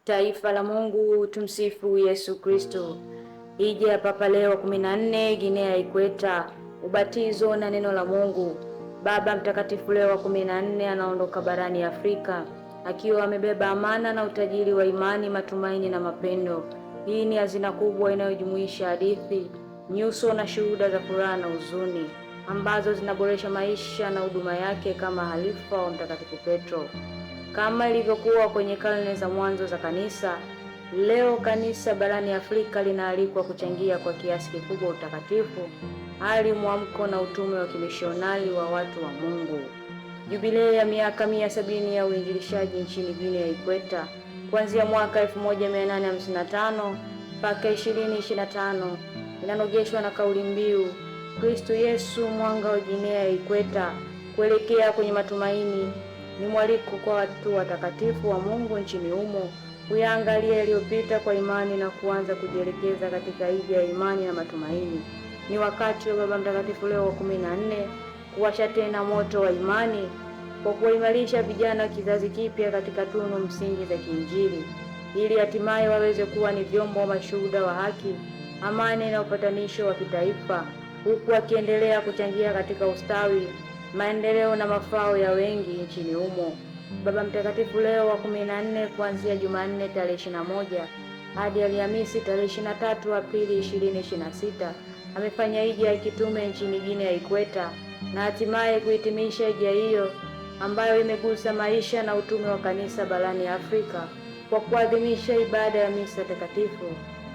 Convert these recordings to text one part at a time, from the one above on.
Taifa la Mungu, tumsifu Yesu Kristo. Hija ya Papa Leo wa 14 Guinea ya Ikweta, ubatizo na neno la Mungu. Baba Mtakatifu Leo wa 14 anaondoka barani Afrika akiwa amebeba amana na utajiri wa imani, matumaini na mapendo. Hii ni hazina kubwa inayojumuisha hadithi, nyuso na shuhuda za furaha na huzuni ambazo zinaboresha maisha na huduma yake kama halifa wa Mtakatifu Petro. Kama ilivyokuwa kwenye karne za mwanzo za kanisa, leo kanisa barani Afrika linaalikwa kuchangia kwa kiasi kikubwa utakatifu, hali, mwamko na utume wa kimishonari wa watu wa Mungu. Jubilei ya miaka 170 ya uinjilishaji nchini Guinea ya Ikweta kuanzia mwaka 1855 mpaka 2025 inanogeshwa na kauli mbiu Kristo Yesu mwanga wa Guinea ya Ikweta kuelekea kwenye matumaini. Ni mwaliko kwa watu watakatifu wa Mungu nchini humo kuyaangalia yaliyopita kwa imani na kuanza kujielekeza katika hija ya imani na matumaini. Ni wakati wa Baba Mtakatifu Leo wa 14 kuwasha tena moto wa imani kwa kuwaimarisha vijana wa kizazi kipya katika tunu msingi za kiinjili ili hatimaye waweze kuwa ni vyombo wa mashuhuda wa haki, amani na upatanisho wa kitaifa, huku wakiendelea kuchangia katika ustawi, maendeleo na mafao ya wengi nchini humo. Baba Mtakatifu Leo wa 14 kuanzia Jumanne tarehe 21 hadi Alhamisi tarehe 23 Aprili 2026 amefanya hija ya kitume nchini Guinea ya Ikweta na hatimaye kuhitimisha hija hiyo ambayo imegusa maisha na utume wa kanisa barani Afrika kwa kuadhimisha ibada ya misa takatifu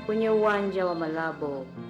kwenye uwanja wa Malabo.